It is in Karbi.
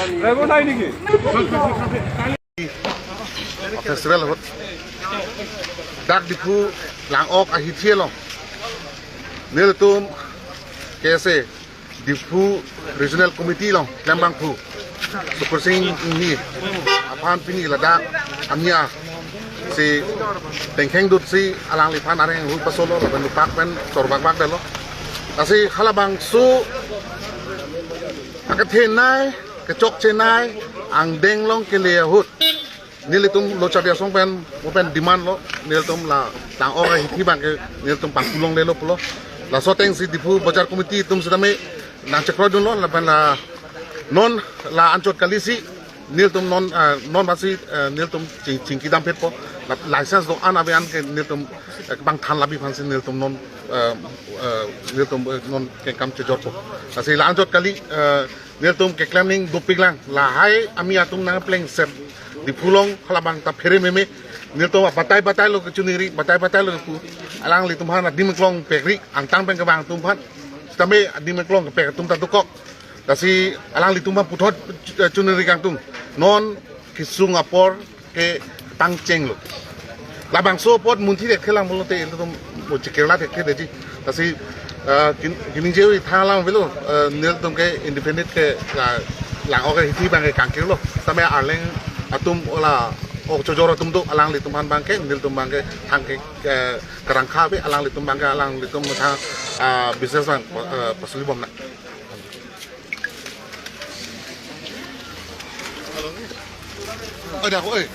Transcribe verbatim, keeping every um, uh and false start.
Driver nai niki? Festival ahut dak Diphu lang-ok ahithi along nelitum K S A Diphu Regional Committee along klembangphu Sukursing Enghi aphan pini ladak amia si tengkheng dut si alangliphan areng hu pasolo lapen lupak pen chorbakbak dalo. Lasi halabangso akethenei kechokchenei angdeng along kele ahut nelitum Lo Charli Asong pen mo pen demand lo, nelitum la lang-ok ahithi abangke nelitum pangkulonglelo pulo. Laso atengsi Diphu Bajar Committee atum sitame nangchekroidunlo lapen la non la anchot kali si nelitum non, eh, non masi, eh, nelitum ching, chingki damphitpo. La license do-an ave-an ke nelitum, eh, bang than labi aphansi nelitum non, eh, eh, nelitum, eh, non kengkam chejorpo. Lasi la anchot kali, eh, nelitum keklem ning dopiklang. Lahai amia atum nangplengset Diphu along halabang ta phere meme. Nelitum batai batai lo kechiningri, batai batai lo kepu. Alanglitum aphan adim klong pekri, angtan pen kevang atum aphan. Sitame adim klong kepek atum ta dokok. Lasi alanglitum aphan puthot, eh, chiningri kangtung. Non kesung apor ke pangchenglo. Labangso apot munthi thekthelang pulote ilitum mo chikirla thekthe detji. Lasi, eh, kin-, kiningje-ui thanlang avelo, eh, nelitum ke independent ke la lang-ok ahithi abangke kangkirlo. Sitame arleng atum ola ok chojor atum do alanglitum aphan abangke nelitum abangke thang ke, eh, karangkha ave alanglitum abangke alanglitum thang, ah, business abang, eh, pasuli bomnang. Oi, dah, oi.